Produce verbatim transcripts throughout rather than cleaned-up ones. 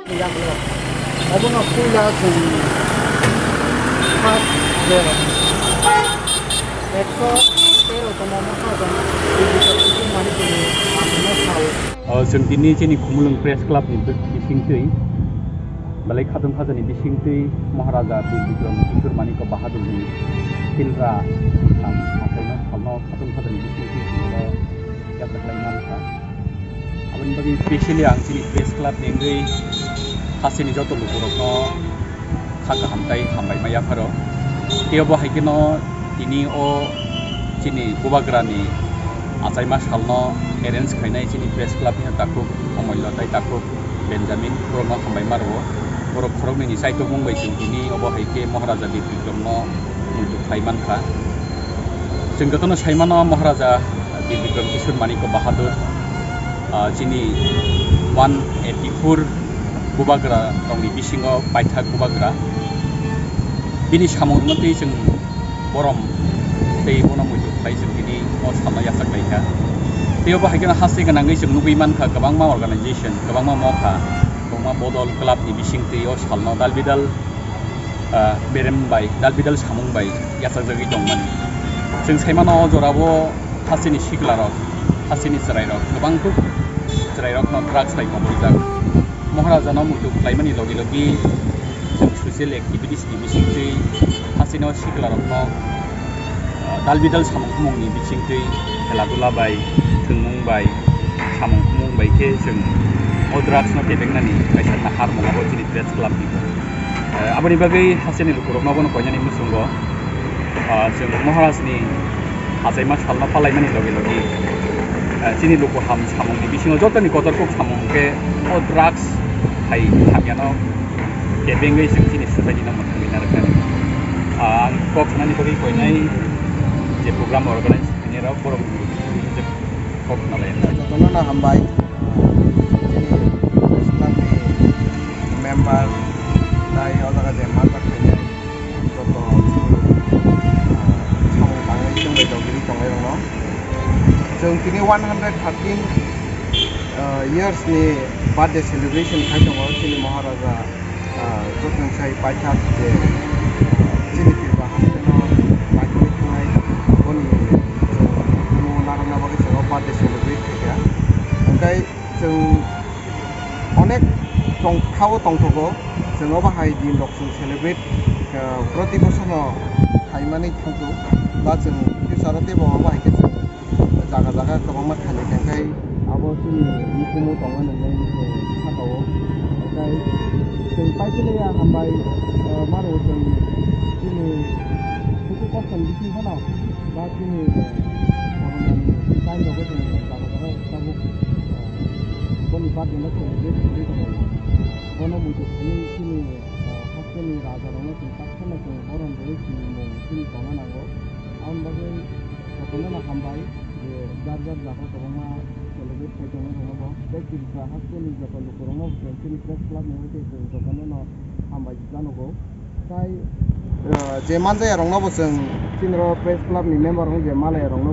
Yaklok. Obono puila chwng first je ekso tero tongma mokha jang Bikram Kishore Manikni aswkno sao. O, chwng tini chini Khumulwng Press Club ni bi-, bisingtwi, belai khatung khajani bisingtwi Maharaja Bir Bikram Kishore Manikya Bahadur ni Silra Bikram Masaino salno khatung khajani bisingtwi chwngno yachaklai mankha. Aboni bagwi specially ang chini press club ni wngwi hasteni joto lukurokno kha kaham tei hambai ma yapharo. Tei obo hai kheno tini o chini bubagrani achaima salno arrange khainai chini press club ni takhuk Omollo tei takhuk Benjamin, borokno hambai ma rwo. Borok khoroknwi ni chaitokmung bai chwng tini obo hai khe Maharaja Bir Bikramno muitu khlai mankha. Chwng jotono sai mano Maharaja Bir Bikram Kishore Manikya Bahadur, ah, chini one eighty four bubagra rokni bisingo paithak bubagra. Bini samung rwno twi chwng borom tei bono muitu khlai chwng tini o salno yachak lai kha. Tei obo hai kheno haste gwnangwi chwng nugwi mankha kwbangma organization, kwbangma motha, kwbangma bodol club ni bisingtwi o salno dal bidal ah, berem bai, dal bidal samung bai yachakjagwi tongmani. Chwng sai mano o jorao hasteni siklarok, hasteni chwrairok, kwbangkuk chwrairokno drugs bai koboljak. Maharajano muitu khlaimani logi logi chwng social activities ni bisingtwi hasteni o siklarokno ah, dal bidal samung humung ni bisingtwi, khela dula bai, thwngmung bai, samung humung bai khe chwng o drugs no kebengnani kaisa nahar mung abo chini press club ni. Eh, aboni bagwi hasteni lukurokno bono koinani muchungo, ah, chwng Maharaj ni achaima salno palaimani logi logi, eh, chini luku ham samung ni bisingo jotoni kotor kuk samung hwnkhe o drugs hai hamyano kebengwi chwng chini society no mwthangwi narwknani. Ah, ang kok sanani bagwi koinai je program organize khainai rok borok ni kok sanalai. Jotono no hambai. Chini press club ni member tai o jaga je manjak khainai joto chini, ah, samung tangwi chwng bai dogiri tongnai rokno. Chwng tini one hundred thirteen, ah, years ni birthday celebration khai tongo chini Maharaja, ah, Jotonsai paithak je, ah, chini Tripura haste no paithakni thangnai boni chwng bukumu narwkna bagwi chwng o birthday celebrate khaikha. Hwnkhe chwng onek tong-, khao tongthogo, chwng obo hai din rok chwng celebrate, ah, proti bochorno khaimani thangkhu, ba chwng future o teibo obo hai khe chwng jaga jaga kwbangma khainai khe, hwnkhe abo chini mukumu tongmani hwnwi, eh, sakao. Hwnkhe chwng paiphi laiya hambai, eh, maro chwng chini buku kosom bising phano ba chini, eh, corona ni time rogo chwng jaga jaga tabuk, eh, boni birthday no celebrate khlaiwi tongo. Bono muitu khainwi chini, eh, hasteni raja rokno chwng tak phano chwng borom rwui chini mung chini tongna nango. Aboni bagwi jotono no hambai je jar jar jaga kwbangma celebrate khai tongo rokno bo. Tei Tripura hasteni joto lukurokno bo chwng chini press club ni wngwi tei chwng jotono no hambai janogo. Tai, ah, je manjaya rokno bo chwng chini ro press club ni member rok je malaya rokno,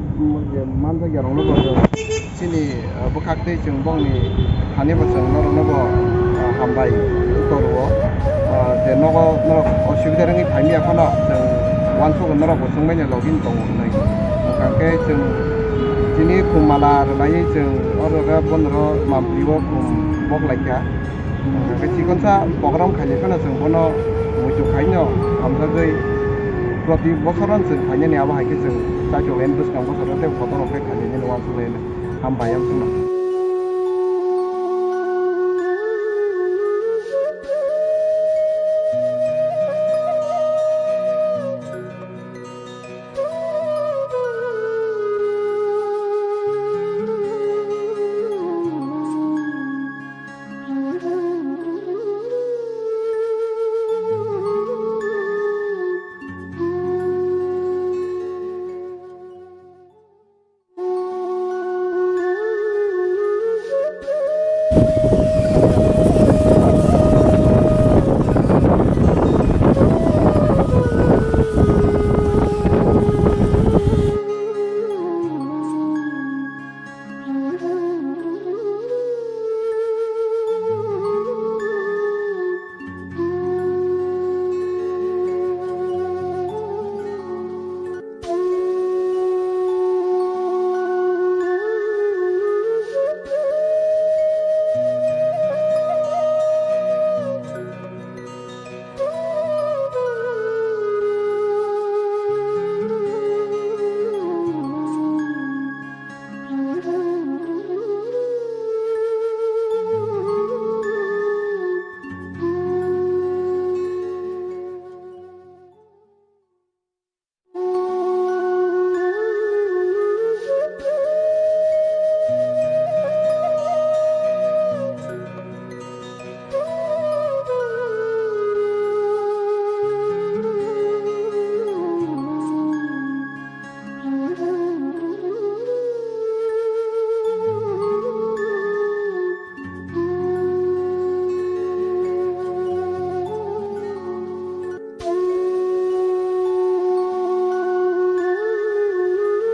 je manjakya rokno bo chwng chini, ah, bwkhak tei chwng bongni thani bo chwng norokno bo, ah, hambai kok rwo. Ah, je nogo norok osubida wngwi phaimya phano chwng uansukgo norok bo chwng manya login tongo hwnwi. Hwnkhe chwng chini khum mala rwnaiwi chwng oro rw bonoro mampli o khum bok laikha. Hwnkhe chikonsa program khainai phano chwng bono muitu khaino hamjagwi proti bochoro chwng khainani abo hai khe chwng chaitokni bwskang bochoro tei kotor rok khe khainani uansuknai hambai wngkha.